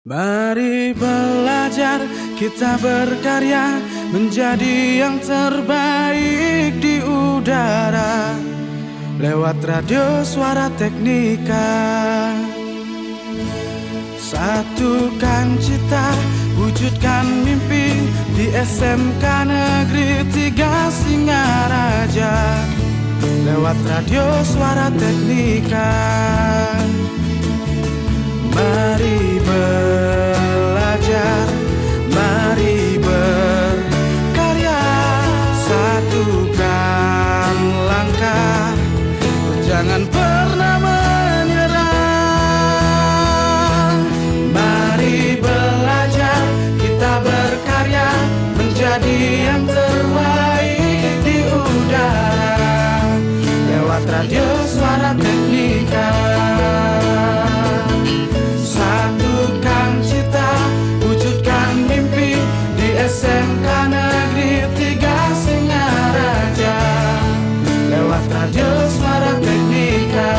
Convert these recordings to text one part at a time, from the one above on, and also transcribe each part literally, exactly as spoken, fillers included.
Mari belajar kita berkarya menjadi yang terbaik di udara lewat Radio Suara Teknika. Satukan cita, wujudkan mimpi di S M K Negeri tiga Singaraja lewat Radio Suara Teknika. Mari belajar, mari berkarya, satukan langkah, jangan pernah menyerah. Mari belajar, kita berkarya, menjadi yang terbaik di udara lewat Radio Suara Teknika. Satukan cita, wujudkan mimpi di S M K Negeri tiga Singaraja lewat Radio Suara Teknika.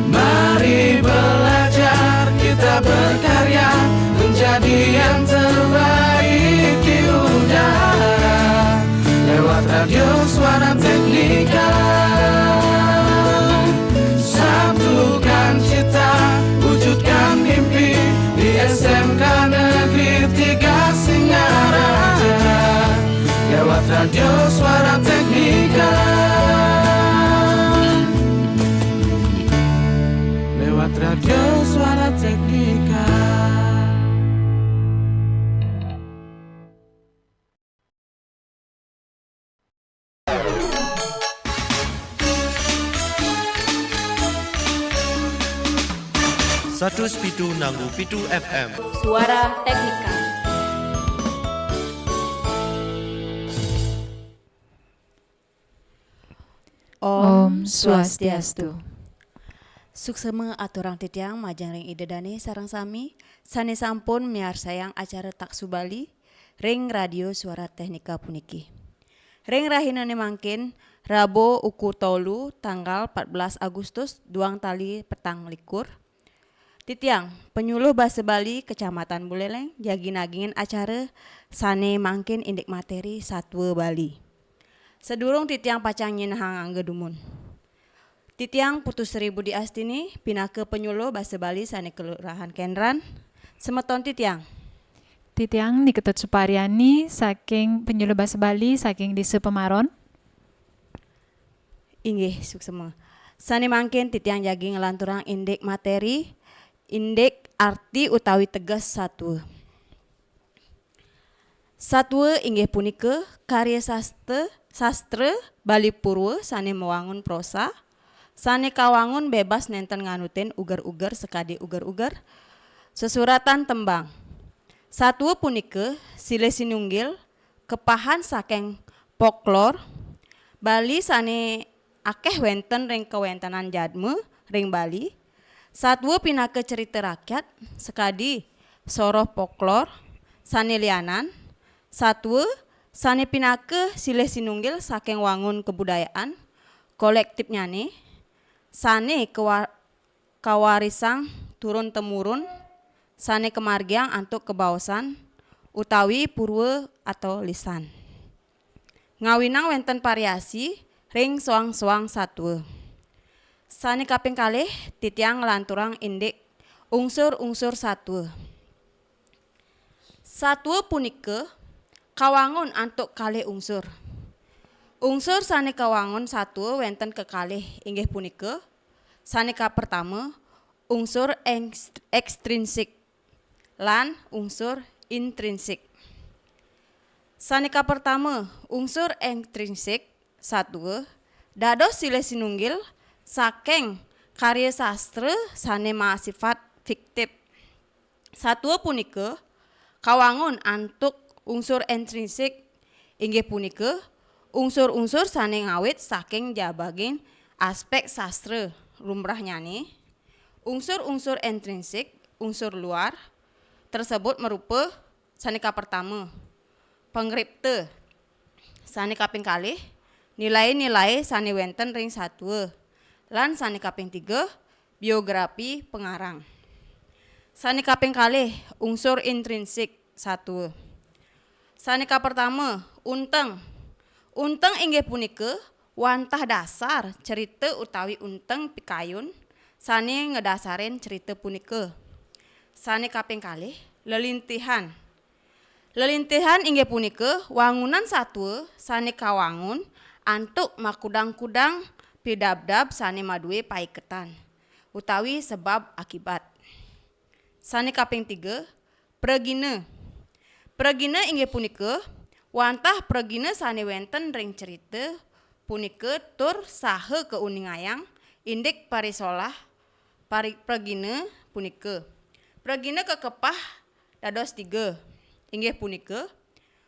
Mari belajar, kita berkarya, menjadi yang terbaik di udara lewat Radio Suara Teknika. Satukan cita, wujudkan mimpi di S M K Negeri tiga Singaraja lewat Radio Suara Teknika. Lewat Radio Suara Teknika. Satus pitu nanggu pitu F M. Suara Teknika. Om Swastiastu. Suksema aturang titiang majeng ring Ida Dane sareng sami sane sampun miarsayang acara Taksu Bali ring Radio Suara Teknika puniki. Ring rahinane mangkin, Rebo uku tolu tanggal empat belas Agustus duang tali petang likur, titiang, Penyuluh Basa Bali Kecamatan Buleleng, jagi nagingin acara sane mangkin indik materi Satua Bali. Sadurung titiang pacang nyinahang angga dumun. Titiang Putu Sri Budi Astini, pinaka Penyuluh Basa Bali sane Kelurahan Kendran, semeton titiang. Titiang Ni Ketut Suparyani saking Penyuluh Basa Bali saking Desa Pemaron. Inggih, suksema. Sane mangkin titiang jagi nglanturang indik materi, indik arti utawi teges satua. Satua inggih punika karya sastra, sastra Bali Purwa sane mawangun prosa, sane kawangun bebas nenten nganutin uger-uger sakadi uger-uger, sesuratan tembang. Satua punika silih sinunggil kepahan saking poklor Bali sane akeh wenten ring kawentenan jadma ring Bali. Satua pinaka cerita rakyat sakadi soroh poklor sane lianan, satua sane pinaka silih sinunggil saking wangun kabudayaan kolektipnyane, sane kawa-, kawarisang turun temurun, sane kamargiang antuk kabaosan utawi purwa atau lisan. Ngawinang wenten variasi ring soang-soang satua. Sane kaping kalih, titiang nglanturang indik unsur-unsur satua. Satua punika kawangun antuk kalih unsur. Unsur sane kawangun satua wenten kekalih, inggih punika, sane kapertama, unsur eng-, ekstrinsik lan unsur intrinsik. Sane kapertama, unsur ekstrinsik satua dados silih sinunggil saking karya sastra sane masifat fiktif. Satua punika kawangun antuk unsur ekstrinsik, inggih punika unsur-unsur sane ngawit saking jabaging aspek sastra lumrahnyane. Unsur-unsur ekstrinsik, unsur luar, tersebut marupa sane kapertama, pangripta, sane kaping kalih, nilai-nilai sane wenten ring satua, lan sane kaping tiga, biografi pengarang. Sane kaping kalih, unsur intrinsik satua. Sane kapertama, unteng. Unteng inggih punika wantah dasar cerita utawi unteng pikayun sane ngadasarin cerita punika. Sane kaping kalih, lelintihan. Lelintihan inggih punika wangunan satua sane kawangun antuk makudang-kudang pidabdab sane madue paiketan utawi sebab akibat. Sane kaping tiga, pragina. Pragina inggih punika wantah pragina sane wenten ring cerita punika tur saha kauningayang indik parisolah pari-, pragina punika. Pragina kakepah dados tiga, inggih punika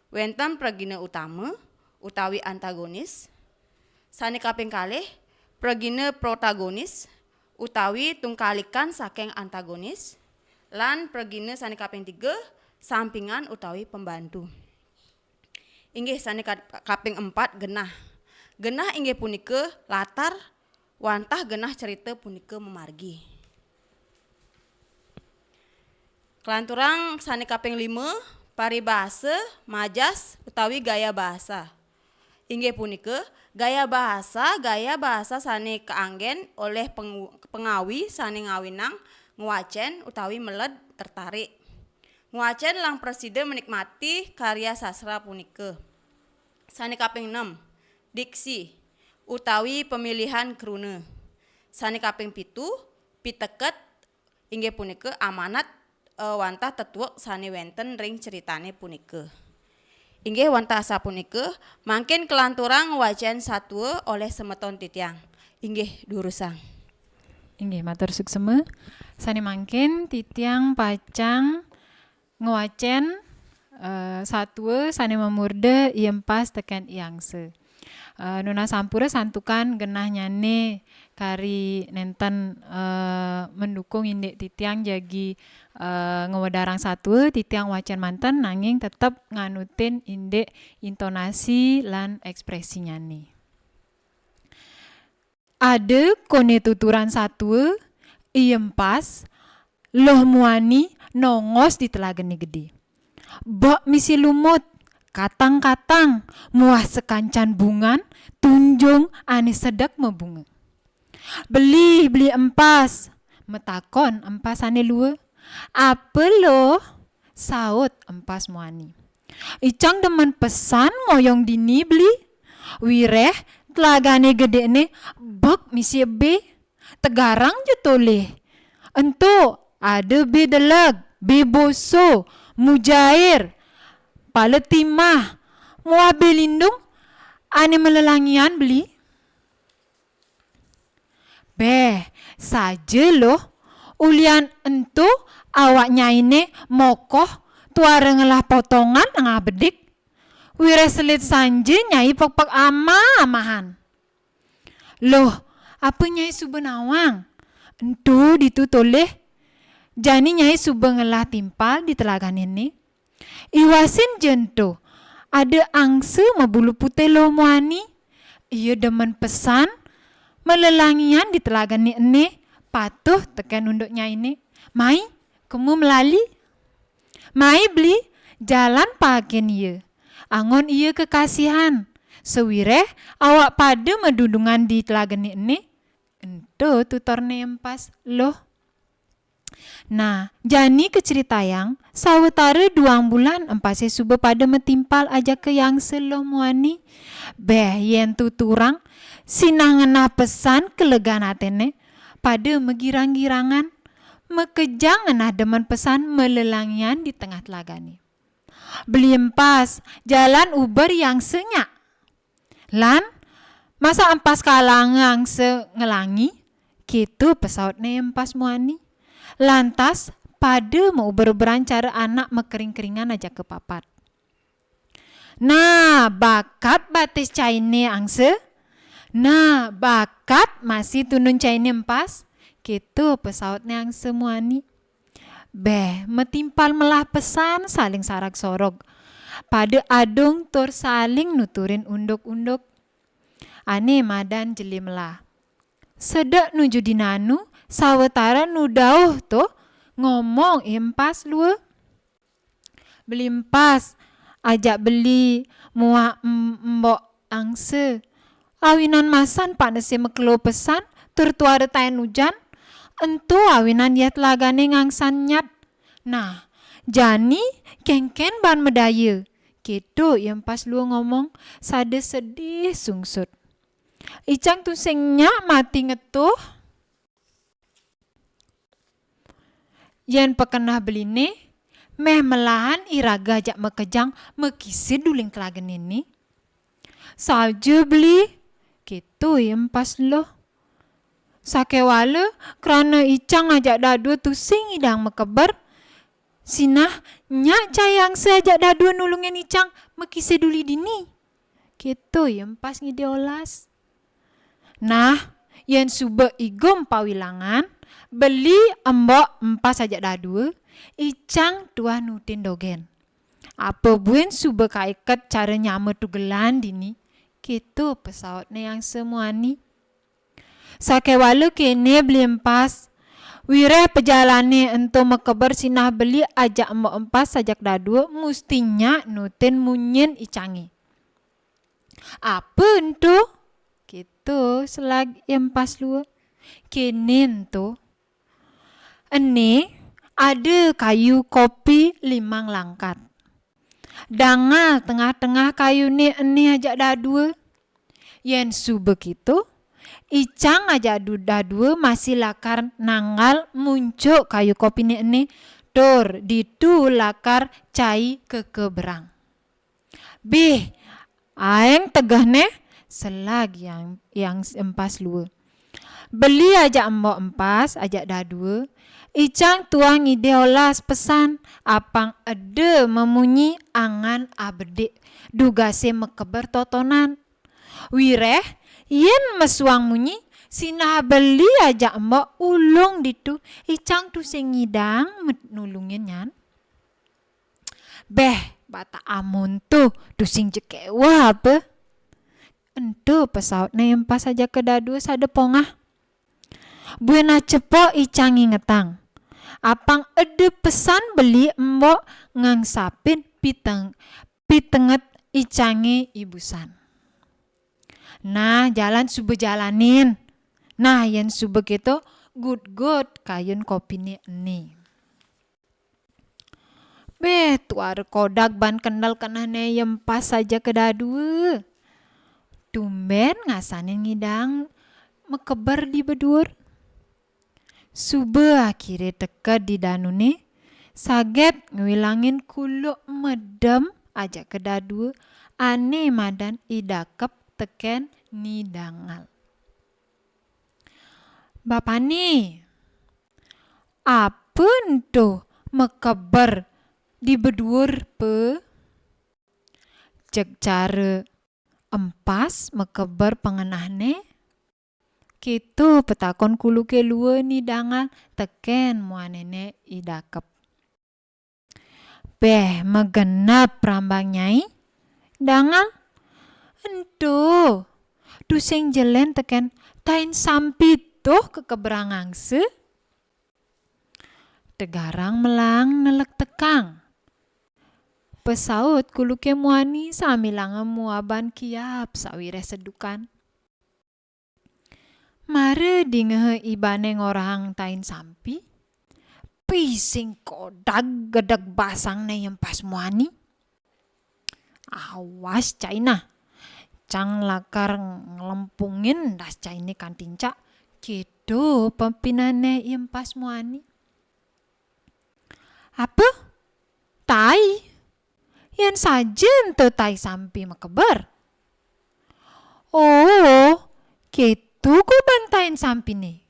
wenten pragina utama utawi antagonis, sane kaping kalih pragina protagonis utawi tungkalikan saking antagonis, lan pragina sane kaping tiga sampingan utawi pembantu. Inggih sane ka-, kaping empat, genah. Genah inggih punika latar wantah genah cerita punika mamargi. Kalanturang sane kaping lima, paribasa, majas, utawi gaya bahasa. Inggih punika, gaya bahasa, gaya bahasa sane kaanggen oleh pengu-, pengawi sane ngawinang ngwacen utawi meled tertarik. Ngwacen lan prasida menikmati karya sastra punika. Sane kaping enam, diksi utawi pemilihan kruna. Sane kaping pitu, piteket inggih punika amanat, eh, wantah tetuek sane wenten ring critane punika. Inggih wantah sapunika, mangkin kalanturang wacen satua olih semeton titiang. Inggih durusang. Inggih, matur suksema. Sane mangkin titiang pacang ngwacen, eh, satua sane mamurda I Empas teken I Angsa. Eh, nunas sampura santukan genahnyane kari nenten, eh, mendukung indik titiang jagi, eh, ngwedarang satua, titiang wacen manten nanging tetep nganutin indik intonasi lan ekspresinyane. Ada kone tuturan satua, I Empas, Luh Muani nongos di telagane gede. Bek misi lumut, katang-katang, muah sakancan bungan, tunjung ane sedek mabunga. "Beli, Beli Empas," matakon empas ane lua. "Apa, Luh?" saut Empas Muani. "Icang demen pesan ngoyong dini, Beli. Wireh telagane gedene bek misi ebe. Tegarang ja tolih. Ento ada be deleg, be boso, mujair, pala timah, muah be lindung ane malelangian, Beli." "Beh, saja, Luh. Ulian ento awak nyaine mokoh tuara ngelah potongan nengah bedik. Wireh selit sanja nyai pekpek amah-amahan." "Luh, apa nyai suba nawang? Ento ditu tolih. Jani nyai suba ngelah timpal di telagane ene. Iwasin ja ento, ada angsa mabulu putih Luh Muani. Ia demen pesan malelangian di telagane ene, patuh teken unduk nyaine. Mai, kema melali. Mai, Beli, jalan paakin ia. Anggon ia kekasihan. Sawireh awak pada madudungan di telagane ene." Ento tuturne Empas, Luh. Nah, jani kacritayang, sawatara duang bulan empase suba pada matimpal ajaka I Angsa Luh Muani. Beh, yen tuturang, sinah ngenah pesan kelegan atene, pada magirang-girangan, makejang ngenah demen pesan malelangian di tengah telagane. "Beli Empas, jalan uber I Angsa nyak." "Lan, masa Empas kalanga angsa ngelangi?" keto pasautne Empas Muani. Lantas pada mauber-uberan cara anak makering-keringan ajaka papat. "Nah, bakat batis caine angsa. Nah, bakat masi tundun caine Empas," keto pasautne Angsa Muani. Beh, matimpal melah pesan saling sarag sorog. Pada adung tur saling nuturin unduk-unduk. Ane madan jele melah. Sedek nuju dinanu, sawatara nu dauh to, Ngomong I Empas Lua. Beli Empas, ajak Beli muah em-, Embok Angsa. Awinan masan panese makelo pesan, tur tuara taén ujan, ento awinan yéh telagané ngangsan nyat. Nah, jani kénkén baan madaya, kéto I Empas Lua ngomong, sada sedih sungsut. Icang tusing nyak mati ngetuh. Yén pakeneh Beliné, méh melahan iraga ajak makejang makisa duling telagané né. Saja Beli, kéto I Empas Lua. Sakéwala krana icang ajak dadua tusing ngidang makeber, sinah nyak cai angsa ajak dadua nulungin icang makisa duli dini. Kéto I Empas ngidih olas. Nah, yén suba igum pawilangan, Beli, Embok, Empas ajak dadua, icang tuah nutin dogén. Apa buin suba kaiket cara nyama tugelan dini, kéto pasautné angsa muani. Sakéwala kéné Beli Empas, wiréh pajalané ento makeber sinah Beli ajak Embok Empas ajak dadua, musti nyak nutin munyin icangé. Apa ento? Kéto selag I Empas Lua. Kéné ento. Ené ada kayu kopi limang langkat. Dangal tengah-tengah kayuné ené ajak dadua. Yén suba kéto, icang ajak du-, dadua masih lakar nanggal muncuk kayu kopiné ené, tur ditu lakar cai kekeberang. Bih, aéng tegehné, selag I Empas Lua. Beli ajak Embok Empas ajak dadua, icang tuah ngidih olas pesan, apang eda mamunyi angan abedik, dugasé makeber totonan. Wiréh, yén mesuang munyi, sinah Beli ajak Embok ulung ditu, icang tusing ngidang met-, nulungin nyan. Béh, bata amun to, tusing ja kéweh apa. Ento pasautné I Empas ajaka dadua sada pongah. Buin acepok icang ngingetang. Apang eda pesan Beli Embok ngangsapin piteng-, pitenget icangé ibusan. Nah, jalan suba jalanin. Nah, yén suba kéto, gutgut kayun kopiné ené. Béh, tuara kodag baan kendel kenehné I Empas ajaka dadua. Tumbén ngasanin ngidang makeber di beduur. Suba akhiré teka di danuné, saget ngwilangin kuluk medem ajaka dadua, ané madan I Dakep tekén Ni Dangal. Bapané, apa ento makeber di beduur, Pa? Jeg cara Empas makeber pangenehné? Kéto patakon kuluké lua Ni Dangal tekén muanéné I Dakep. Béh, magenep rambang Nyai. Dangal, ento, tusing ja lén tekén tain sampi to kekeberang angsa. Tegarang melang neleg tekang. Pasaut kuluké muani sambilanga muaban kiap sawiréh sedukan. Mara dingeha ibané ngorahang tain sampi, pising kodag gedeg basangné I Empas muani. Awas cai nah, cang lakar nglempungin das cainé kanti encak, kéto pepinehné I Empas muani. Apa? Tai? Yén saja ento tai sampi makeber. Oh, kéto goban tain sampiné.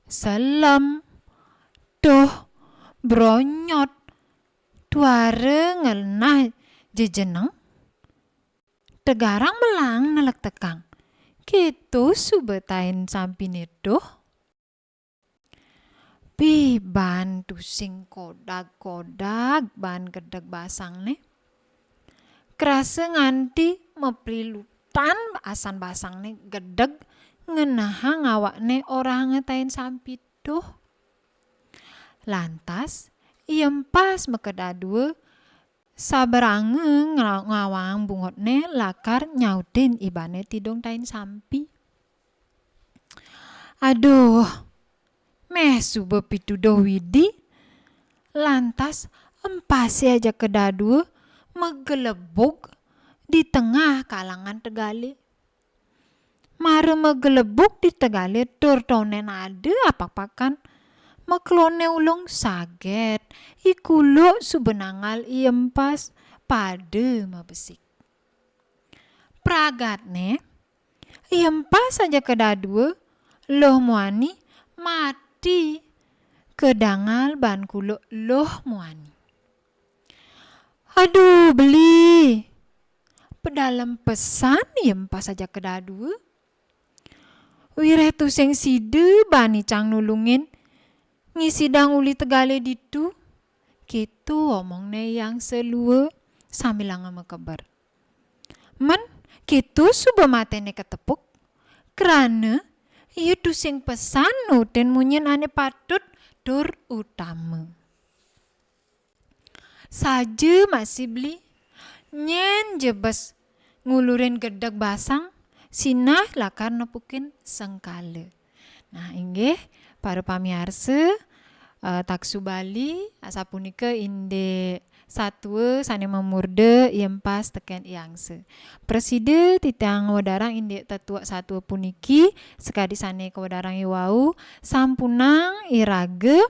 Selem, tuh, bronyot, tuara ngenah jejeneng. Tegarang melang neleg tekang. Kéto suba tain sampiné tuh. Bih, baan tusing kodag-kodag baan gedeg basangné. Krasa nganti maplilutan asan basangné gedeg ngenehang awakné orahanga tain sampi tuh. Lantas, I Empas makedadua sabaranga ngla-, ngawang bungutne lakar nyautin ibane Tidung Tain Sampi. Aduh, meh suba pituduh Widi. Lantas, Empase ajaka dadua magelebug di tengah kalangan tegale. Mara magelebug di tegale tur tonden ada apak-apakan. Makelone ulung saget, I Kuluk suba nangal I Empas pada mabesik. Pragatne, I Empas ajaka dadua, luh muani, mati kadangal baan Kuluk luh muani. Aduh, beli. Pedalem pesan I Empas ajaka dadua. Wireh tusing sida bani cang nulungin, ngisidang uli tegale ditu. Keto omongne I Angsa lua sambilanga makeber. Men, keto suba matene katepuk, krana ia tusing pesan nutin munyin ane patut tur utama. Saja masih beli, nyen jebes ngulurin gedeg basang, sinah lakar nepukin sengkala. Nah, inggih, para pamiarsa, eh, Taksu Bali, asapunika indik satua sane mamurda I Empas teken I Angsa. Prasida titiang ngwedarang indik tetuek satua puniki, sakadi sane kawedarang iwau, sampunang iraga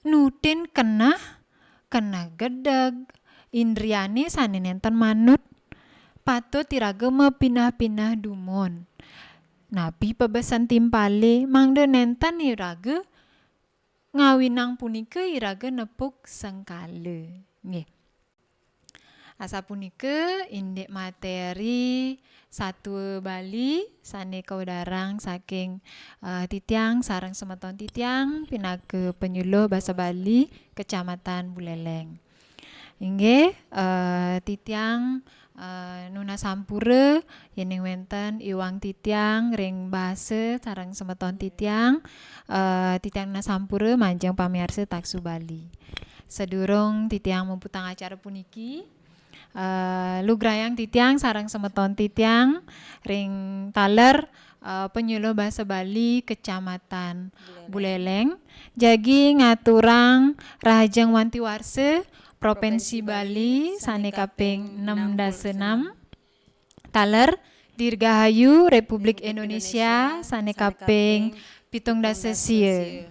nutin keneh, keneh gedeg, indriane sane nenten manut. Patut iraga mapineh-pineh dumun. Napi pabesen timpale mangda nenten iraga ngawinang punika iraga nepuk sengkala. Nggih. Asapunika indik materi satua Bali sane kawedarang saking, eh, titiang sareng semeton titiang pinaka penyuluh basa Bali Kecamatan Buleleng. Inggih, eh, titiang, eh, nunas sampura yening wenten iwang titiang ring basa sareng semeton titiang, eh, titiang nunas sampura majeng pamiarsa Taksu Bali. Sadurung titiang muputang acara puniki, eh, lugrayang titiang sareng semeton titiang ring taler, eh, penyuluh basa Bali Kecamatan Buleleng. Jagi ngaturang rahajeng wanti warsa Provinsi Bali sane kaping enam dasa enam. Taler, Dirgahayu Republik Indonesia sane kaping pitung dasa sia.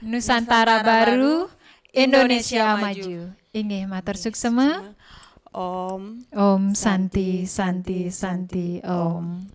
Nusantara Baru, Indonesia Maju. Inggih, matur suksema. Om. Om Santi, Santi, Santi, Om.